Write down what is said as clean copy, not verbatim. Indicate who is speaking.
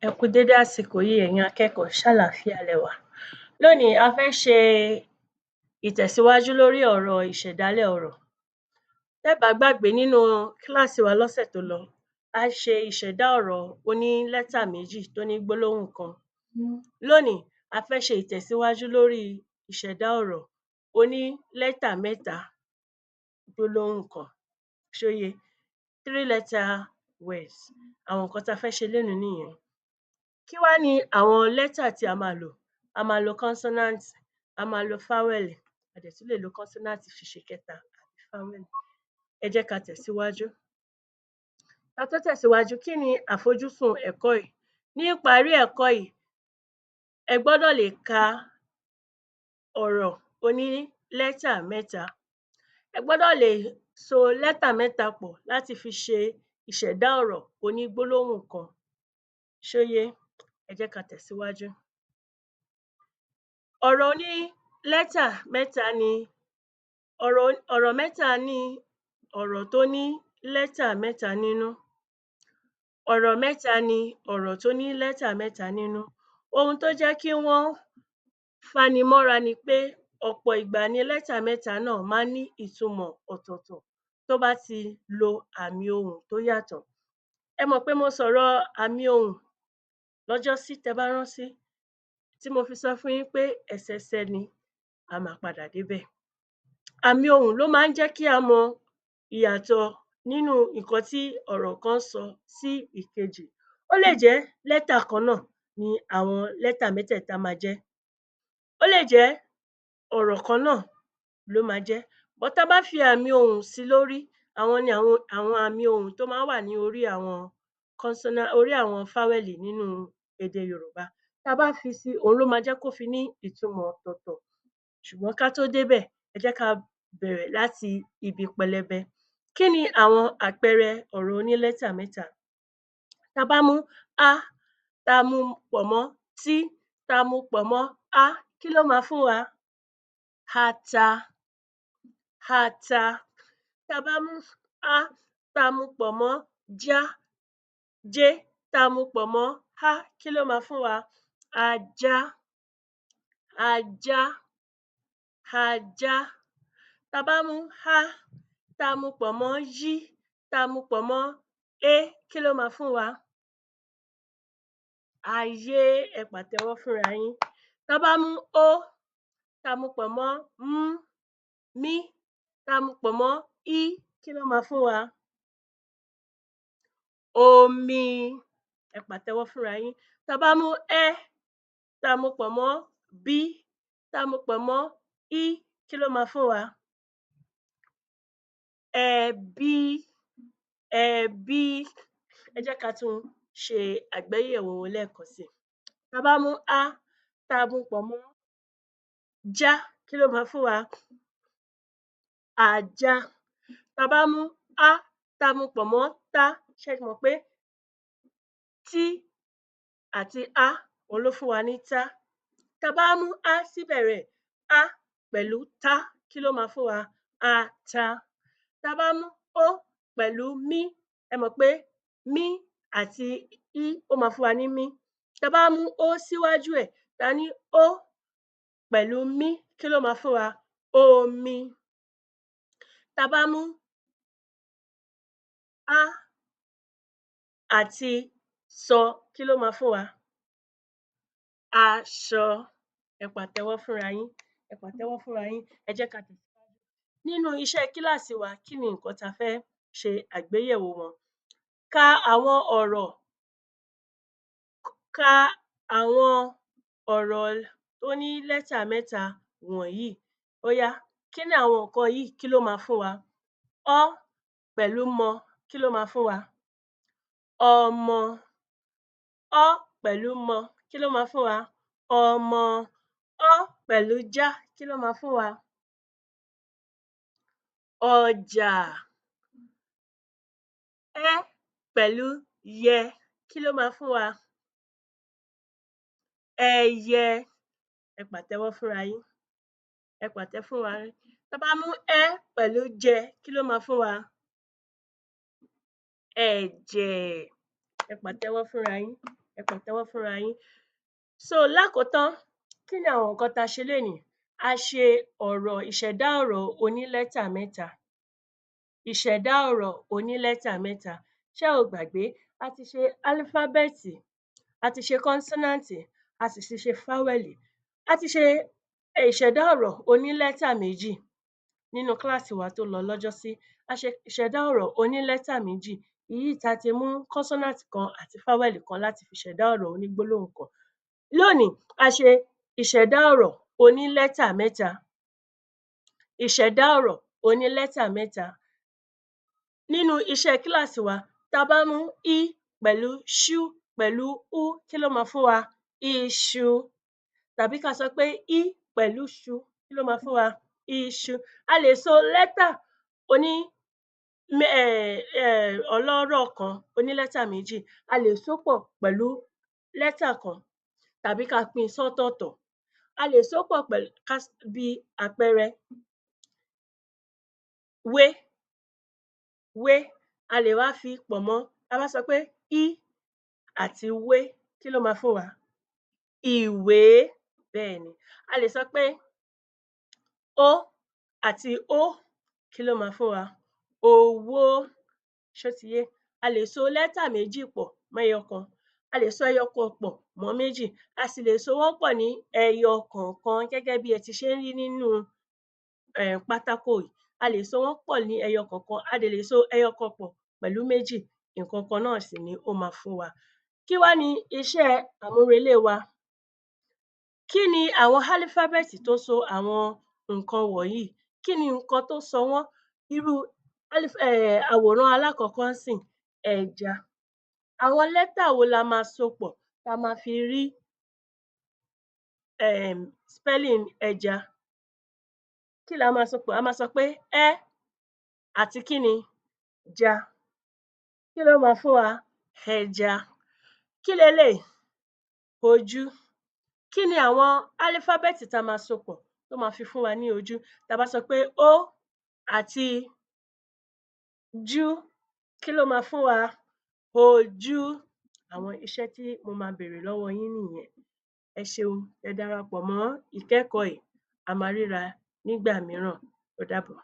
Speaker 1: Ẹ kú dédé àsìkò yìí ẹ̀yin akẹ́kọ̀ọ́, ṣáláfíà lẹ wà? Lónìí a fẹ́ ṣe ìtẹ̀síwájú lórí ọ̀rọ̀ ìṣẹ̀dálẹ̀ ọ̀rọ̀. Tẹ́ bá gbàgbé nínú kíláàsì wa lọ́sẹ̀ tó lọ, a ṣe ìṣẹ̀dá ọ̀rọ̀ oní lẹ́tà méjì tó ní gbólóhùn kan. Lónìí, a fẹ́ ṣe ìtẹ̀síwájú lórí ìṣẹ̀dá ọ̀rọ̀ oní lẹ́tà mẹ́ta gbólóhùn kan. Ṣó yé? Three letter words. Àwọn nǹkan tá fẹ́ ṣe lénìí nìyẹn. Kí wá ni àwọn lẹ́tà tí a máa lò? A máa lo consonant, a máa lo vowel, a dẹ̀ tún lè lo consonant fi ṣèkẹta àbí vowel. Ẹ jẹ́ ká tẹ̀síwájú. Ká tó tẹ̀síwájú, kí ni àfojúsùn ẹ̀kọ́ yìí? Ní ìparí ẹ̀kọ́ yìí, ẹ gbọ́dọ̀ lè ka ọ̀rọ̀ oní lẹ́tà mẹ́ta. Ẹ gbọ́dọ̀ lè so lẹ́tà mẹ́ta pọ̀ láti fi ṣe ìṣẹ̀dá ọ̀rọ̀ oní gbólóhùn kan. Ṣó yé? Ẹ jẹ́ ká tẹ̀síwájú. Ọ̀rọ̀ oní lẹ́tà mẹ́ta ni ọ̀rọ̀ ọ̀rọ̀ mẹ́ta ni ọ̀rọ̀ tó ní lẹ́tà mẹ́ta nínú. Ọ̀rọ̀ mẹ́ta ni ọ̀rọ̀ tó ní lẹ́tà mẹ́ta nínú. Ohun tó jẹ́ kí wọ́n fani mọ́ra ni pé ọ̀pọ̀ ìgbà ni lẹ́tà mẹ́ta náà má ń ní ìtumọ̀ ọ̀tọ̀ọ̀tọ̀ tó bá ti lo àmì ohùn tó yàtọ̀. Ẹ mọ̀ pé mo sọ̀rọ̀ àmì ohùn lọ́jọ́sí tẹ bá rántí, tí mo fi sọ fún yín pé ẹsẹsẹ ni a máa padà débẹ̀. Àmì ohùn ló má ń jẹ́ kí a mọ ìyàtọ̀ nínú nǹkan tí ọ̀rọ̀ kan sọ sí ìkejì. Ó lè jẹ́ lẹ́tà kan náà ni àwọn lẹ́tà mẹ́tẹ̀ẹ̀ta máa jẹ́, ó lè jẹ́ ọ̀rọ̀ kan náà ló máa jẹ́, but tá bá fi àmì ohùn sí lórí, àwọn ni àwọn àmì ohùn tó má ń wà ní orí àwọn consonant, orí àwọn fáwẹ́lì nínú èdè Yorùbá. Tá bá fi sí, òhun ló máa jẹ́ kó fi ní ìtumọ̀ ọ̀tọ̀ọ̀tọ̀. Ṣùgbọ́n ká tó débẹ̀, ẹ jẹ́ ká bẹ̀rẹ̀ láti ibi pẹlẹbẹ. Kí ni àwọn àpẹẹrẹ ọ̀rọ̀ oní lẹ́tà mẹ́ta? Tá bá mú á, tá mú pọ̀ mọ́ tí, tá mú pọ̀ mọ́ á, kí ló máa fún wa? Ata, ata. Tá bá mú á, tá mú pọ̀ mọ́ já, jé, tá mú pọ̀ mọ́ á, kí ló máa fún wa? Ajá, ajá, ajá. Tá bá mú á, tá mú pọ̀ mọ́ yí, tá mú pọ̀ mọ́ é, kí ló máa fún wa? Ayé. Ẹ pàtẹ́wọ́ fúnra yín. Tá bá mú ó, tá mú pọ̀ mọ́ m, mí, tá mú pọ̀ mọ́ í, kí ló máa fún wa? Omi. Ẹ pàtẹ́wọ́ fúnra yín. Tá bá mú ẹ́, tá mú pọ̀ mọ́ bí, tá mú pọ̀ mọ́ í, kí ló máa fún wa? Ẹbí, ẹbí. Ẹ jẹ́ ká tún ṣe àgbéyẹ̀wò wọn lẹ́ẹ̀kan sí. Tá bá mú á, tá mú pọ̀ mọ́ já, kí ló máa fún wa? Ajá. Tá bá mú á, tá mú pọ̀ mọ́ tá, ṣé ẹ mọ̀ pé tí àti á òhun ló fún wa ní tá. Tá bá mú á síbẹ̀rẹ̀ á pẹ̀lú tá, kí ló máa fún wa? Ata. Tá bá mú ó pẹ̀lú mí, ẹ mọ̀ pé mí àti í ó máa fún wa ní mí. Tá bá mú ó síwájú ẹ̀, ta ní ó pẹ̀lú mí, kí ló máa fún wa? Omi. Tá bá mú á àti sọ, kí ló máa fún wa? Aṣọ. Ẹ pàtẹ́wọ́ fúnra yín, ẹ pàtẹ́wọ́ fúnra yín. Ẹ jẹ́ ká tẹ̀síwájú. Nínú iṣẹ́ kíláàsì wa, kí ni nǹkan tá fẹ́ ṣe àgbéyẹ̀wò wọn? Ka àwọn ọ̀rọ̀ ka àwọn ọ̀rọ̀ tó ní lẹ́tà mẹ́ta wọ̀nyìí. Ó yá, kí ni àwọn nǹkan yìí, kí ló máa fún wa? Ọ́ pẹ̀lú mọ, kí ló máa fún wa? Ọmọ. Ọ́ pẹ̀lú mọ, kí ló máa fún wa? Ọmọ. Ọ́ pẹ̀lú já, kí ló máa fún wa? Ọjà. Ẹ́ pẹ̀lú yẹ, kí ló máa fún wa? Ẹyẹ. Ẹ pàtẹ́wọ́ fúnra yín, ẹ pàtẹ́ fúnra yín. Tá bá mú ẹ́ pẹ̀lú jẹ, kí ló máa fún wa? Ẹ̀jẹ̀. Ẹ pàtẹ́wọ́ fúnra yín, Ẹ pàtẹ́wọ́ fúnra yín. So lákòótán, kí ni àwọn nǹkan tá a ṣe lénìí? A ṣe ọ̀rọ̀ ìṣẹ̀dá ọ̀rọ̀ oní lẹ́tà mẹ́ta. Ìṣẹ̀dá ọ̀rọ̀ oní lẹ́tà mẹ́ta. Ṣẹ́ ò gbàgbé, a ti ṣe álífábẹ́ẹ̀tì, a ti ṣe kọ́nsọ́náǹtì, a sì ti ṣe fáwẹ́ẹ̀lì. A ti ṣe ìṣẹ̀dá ọ̀rọ̀ oní lẹ́tà méjì nínú kíláàsì wa tó lọ lọ́jọ́sí. A ṣe ìṣẹ̀dá ọ̀rọ̀ oní lẹ́tà méjì, èyí tá a ti mú kọ́nsọ́náǹtì kan àti fáwẹ́ẹ̀lì kan láti fi ṣẹ̀dá ọ̀rọ̀ onígbólóhùn kan. Lónìí, a ṣe ìṣẹ̀dá ọ̀rọ̀ oní lẹ́tà mẹ́ta. Ìṣẹ̀dá ọ̀rọ̀ oní lẹ́tà mẹ́ta. Nínú iṣẹ́ kíláàsì wa, tá a bá mú í pẹ̀lú ṣú pẹ̀lú ú, kí ló máa fún wa? Iṣu. Tàbí ká sọ pé í pẹ̀lú ṣu, kí ló máa fún wa? Iṣu. A lè so lẹ́tà oní ọlọ́rọ̀ kan oní lẹ́tà méjì, a lè só pọ̀ pẹ̀lú lẹ́tà kan tàbí ká pín sọ́tọ̀ọ̀tọ̀. A lè só pọ̀ pẹ̀lú bí àpẹẹrẹ wé wé, a lè wá fi pọ̀ mọ́, tá bá sọ pé í àti wé, kí ló máa fún wa? Ìwé. Bẹ́ẹ̀ni. A lè sọ pé ó àti ó, kí ló máa fún wa? Owó. Ṣó ti yé? A lè so lẹ́tà méjì pọ̀ mọ́ ẹyọ kan, a lè so ẹyọ kan pọ̀ mọ́ méjì, a sì lè so wọ́n pọ̀ ní ẹyọ kọ̀ọ̀kan gẹ́gẹ́ bí ẹ ti ṣe ń rí nínú pátákó yìí. A lè so wọ́n pọ̀ ní ẹyọ kọ̀ọ̀kan, a dẹ̀ lè so ẹyọ kan pọ̀ pẹ̀lú méjì, nǹkan kan náà sì ni ó máa fún wa. Kí wá ni iṣẹ́ àmúrelé wa? Kí ni àwọn álífábẹ́ẹ̀tì tó so àwọn nǹkan wọ̀nyìí? Kí ni nǹkan tó so wọ́n? Irú um àwòrán alákọ̀ọ́kọ́ ńsìnyí, ẹja. Àwọn lẹ́tà wo la máa so pọ̀ tá ma fi rí spelling ẹja? Kí la máa so pọ̀? A máa sọ pé ẹ́ àti kí ni? Ja. Kí ló máa fún wa? Ẹja. Kí leléyìí? Ojú. Kí ni àwọn álífábẹ́ẹ̀tì tá ma so pọ̀ tó ma fi fún wa ní ojú? Tá bá sọ pé ó àti jú, kí ló máa fún wa? Ojú. Àwọn iṣẹ́ tí mo máa bèrè lọ́wọ́ yín nìyẹn. Ẹ ṣeun, ẹ darapọ̀ mọ́ ìkẹ́kọ̀ọ́ yìí. A máa ríra nígbà mìíràn. Ó dàbọ̀.